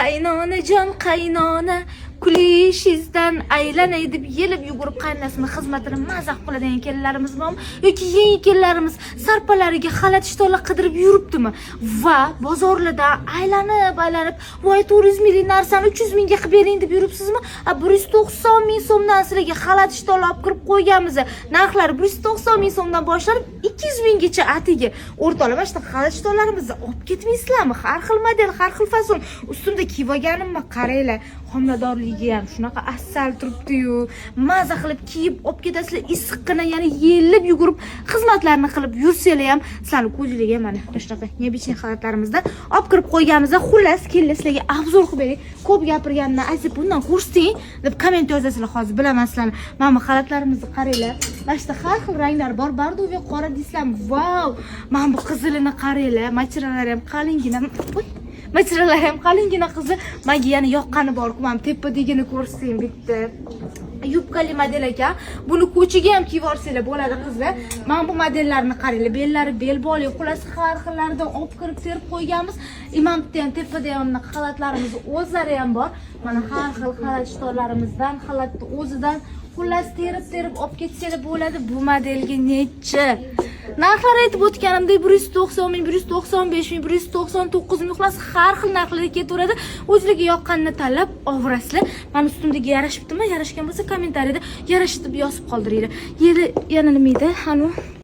Qaynonajon, qaynona, kulishingizdan aylanay deb yelib yugurib qaynonasini xizmatini maza qilib qiladigan kelinlarimiz bormi yoki yangi kelinlarimiz sarpalariga xalat shtolar qidirib yuribdimi va bozorlardan aylanib aylanib, voy, 400 minglik narsani 300 mingga qilib bering deb yuribsizmi? A 190 ming so'mdan sizlarga xalat shtolar olib kirib qo'yganmiz. Narxlari 190 ming so'mdan boshlanib 200 minggacha atigi. O'rtoqlar, mana shunaqa xalat shtolarimizni olib ketmaysizlarmi? Har xil model, har xil fason. Ustimda kiyib olganimni qaranglar. Homiladorligiga ham shunaqa asal turibdi-yu. Maza qilib kiyib olib ketasizlar, issiqqina, ya'ni yelib yugurib xizmatlarni qilib yursanglar ham, sizlarni ko'zinglarga mana shunaqa необычный xalatlarimizda olib kirib qo'yganmiz. Xullas, kelinglar, sizlarga обзор qilib beray. Ko'p gapirgandan "Aziz, bundan ko'rsating" deb komment yozasizlar hozir, bilaman sizlarni. Mana bu xalatlarimizni qaranglar. Mana shu har xil ranglar bor. Бордовый, qora deysizlarmi? Vau! Mana bu qizilini qaranglar. Materiallari ham qalingina. Voy! Materiallari ham qalingina qizi. Menga yana yoqqani bor-ku, mana tepadagini ko'rsating bitta. Yubkali model ekan. Buni ko'chaga ham kiyib olsanglar bo'ladi, qizlar. Mana bu modellarni qaranglar. Bellari belbog'li, xullas, har xillaridan olib kirib terib qo'yganmiz. Imamda ham, tepada ham bunaqa xalatlarimiz o'zlari ham bor. Mana har xil xalat shtollarimizdan, xalatni o'zidan, xullas, terib terib olib ketsanglar bo'ladi. Bu modelga nechi? Narxlar aytib o'tganimdek 190 ming, 195 ming, 199 ming, xullas, har xil narxlarda ketaveradi. O'zlariga yoqqanini tanlab olaverasizlar. Mana ustimdagi yarashibdimi? Yarashgan bo'lsa, kommentariyada "yarashdi" deb yozib qoldiringlar. Yana nima edi? Anu.